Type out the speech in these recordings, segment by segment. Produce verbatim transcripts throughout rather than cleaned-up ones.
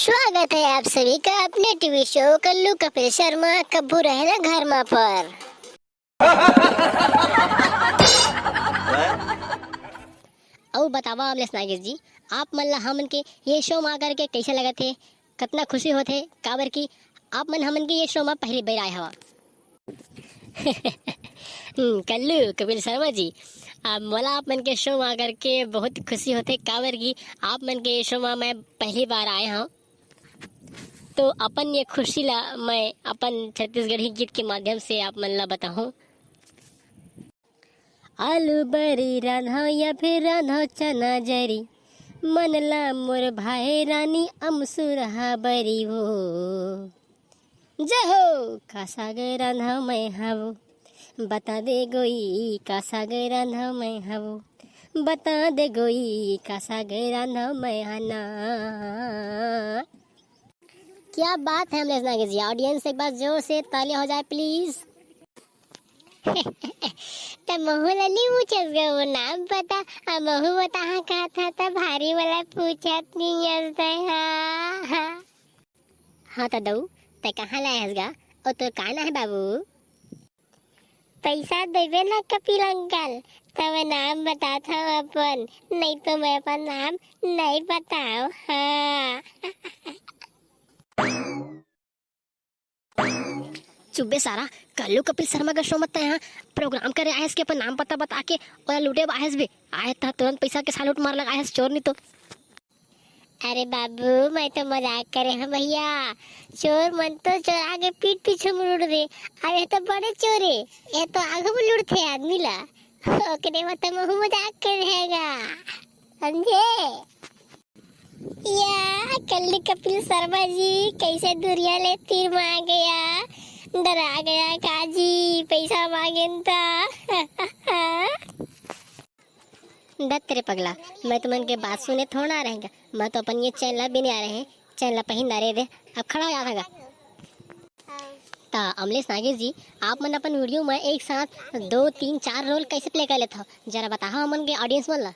स्वागत है आप सभी का अपने टीवी शो कल्लू कपिल शर्मा कब्बू रहे ना घर मा पर। अउ बतावा अमलेश नागेश जी, आप मन ला हमन के ये शो मा आकर के कैसे लगत हे, कतना खुशी होत हे, काबर कि आप मन हमन के ये शो मा पहली बार आए हवा। हम्म, कल्लू कपिल शर्मा जी, आप मोला आप मन के शो मा आकर के बहुत खुशी होत हे, काबर कि आप मन के ये शो मा मैं पहली बार आए हूँ। तो अपन ये खुशी ला मैं अपन छत्तीसगढ़ी गीत के माध्यम से आप मन ला बताहूँ। आलू बरी रांधव या फिर रांधव चना जरी, मन ला मोर भाई रानी अमसुरहा बरी वो। जय हो, का साग रांधव मैं हवो, बता दे गोई, का साग रांधव मैं हवो, बता दे गोई, का साग रांधव मैं हना। क्या बात है अमलेश नागेश जी, ऑडियंस एक बार जोर से तालियां हो जाए प्लीज। त महू ला नी पूछस गा वो नाम बता, आ महू बताहा कहत हा त भारी वाला पूछत नी हस तै हा। हाँ त दऊ, तै कहाँ ला आए हस गा? अउ तोर का नाम है बाबू? पैसा देबे ना कपिल अंकल, तब नाम बतात हव अपन, नहीं तो मैं अपन नाम नहीं बताओ। हाँ। चुप बे सारा, कल्लू कपिल शर्मा का शो मत तै यहाँ प्रोग्राम करे आयस के अपन नाम पता बता के ओला लूटे बर आयस बे। आए त तुरंत पैसा के सालूट मार लगा आयस चोर नी तो। अरे बाबू, मैं तो मजाक करे हूँ भैया। चोर मन तो चोरा के पीठ पीछू मुड़ दे। अरे ये तो बड़े चोर हे, ये तो आगू में लुढ़थे आदमी ला। ओकरे में तो महू मजाक करे रहेगा, समझे? या कल्लू कपिल शर्मा जी, कैसे दुरिहा ले तीर मार गया, डरा गया का जी, पैसा मांगेन ता। दत्त रे पगला, मैं तुमन के बात सुने थोड़ा रहेंगा, मैं तो अपन ये चैन ला बिने आ रहे हैं, चैन ला पहिन डारे दे, अब खड़ा हो जाता गा। ता अमलेश नागेश जी, आप मन अपन वीडियो में एक साथ दो, तीन, चार रोल कैसे प्ले कर लेत हो, जरा बताओ हमन के ऑडियंस मन ला।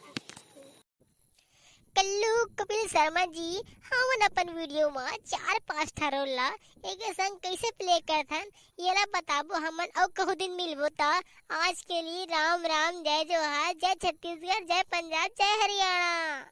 कल्लू कपिल शर्मा जी, हमन अपन वीडियो में चार पांच ठा रोल ला एक संग कैसे प्ले करथन, येला बताबो हमन, अउ कहू दिन मिलबो ता। आज के लिए राम राम, जय जोहार, जय छत्तीसगढ़, जय पंजाब, जय हरियाणा।